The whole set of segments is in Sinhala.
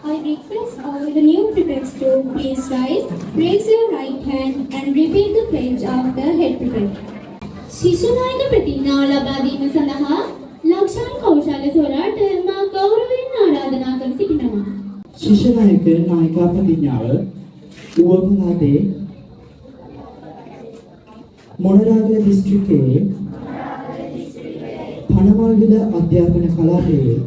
I request all the new prefects to please rise, raise your right hand and repeat the pledge after head prefect. ශිෂ්‍ය නායක ප්‍රතිඥාව ලබා දීම සඳහා ලක්ෂාන් කෞශල්‍ය සොරාට මා ගෞරවයෙන් ආරාධනා කර සිටිනවා. ශිෂ්‍ය නායක නායිකා ප්‍රතිඥාව. ඌව පළාතේ මොනරාගල දිස්ත්‍රික්කයේ පනමල්විල අධ්‍යාපන කලාපයේ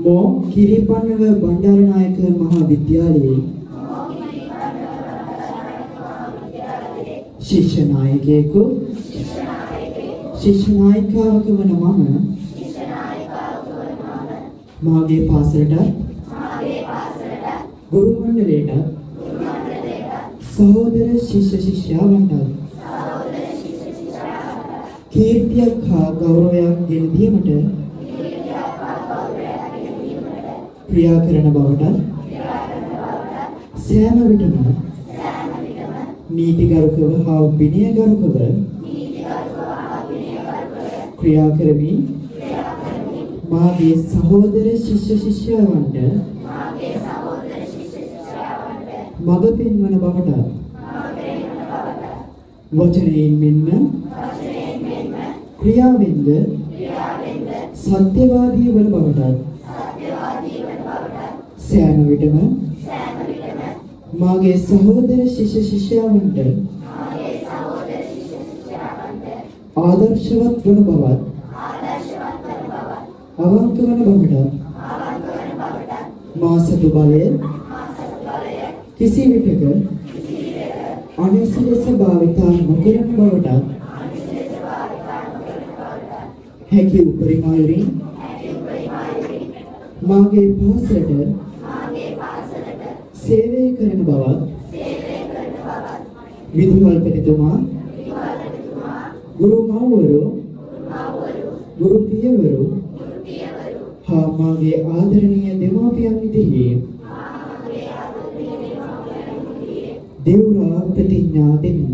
මෝ කිරිපන්නව බණ්ඩාරනායක මහා විද්‍යාලයේ ශිෂ්‍ය නායකයෙකු ශිෂ්‍ය නායිකාවක වන මම මාගේ පාසලටත් ගුරු මණ්ඩලයටත් සහෝදර ශිෂ්‍ය ශිෂ්‍යාවන්ටත් කීර්තියක් හා ගෞරවයක් ගෙන දීමට ක්‍රියා කරන බවටත්, සෑම විටම නීතිගරුකව හා විනයගරුකව ක්‍රියා කරමින් මාගේ සහෝදර ශිෂ්‍ය ශිෂ්‍යාවන්ට මඟ පෙන්වන බවටත්, වචනයෙන් මෙන්ම ක්‍රියාවෙන්ද සත්‍යවාදී වන බවටත්, සෑම විටම මාගේ සහෝදර ශිෂ්‍ය ශිෂ්‍යාවන්ට ආදර්ශවත් වන බවත්, අවංක වන බවටත්, මා සතු බලය කිසි විටක අනිසි ලෙස භාවිතා නොකරන බවටත්, හැකි උපරිම අයුරින් මාගේ පාසලට සේවය කරන බවත්, විදුහල්පතිතුමා, ගුරු මව්වරු, ගුරු පියවරු හා මාගේ ආදරණීය දෙමාපියන් ඉදිරියේ දෙව්රා ප්‍රතිඥා දෙමි.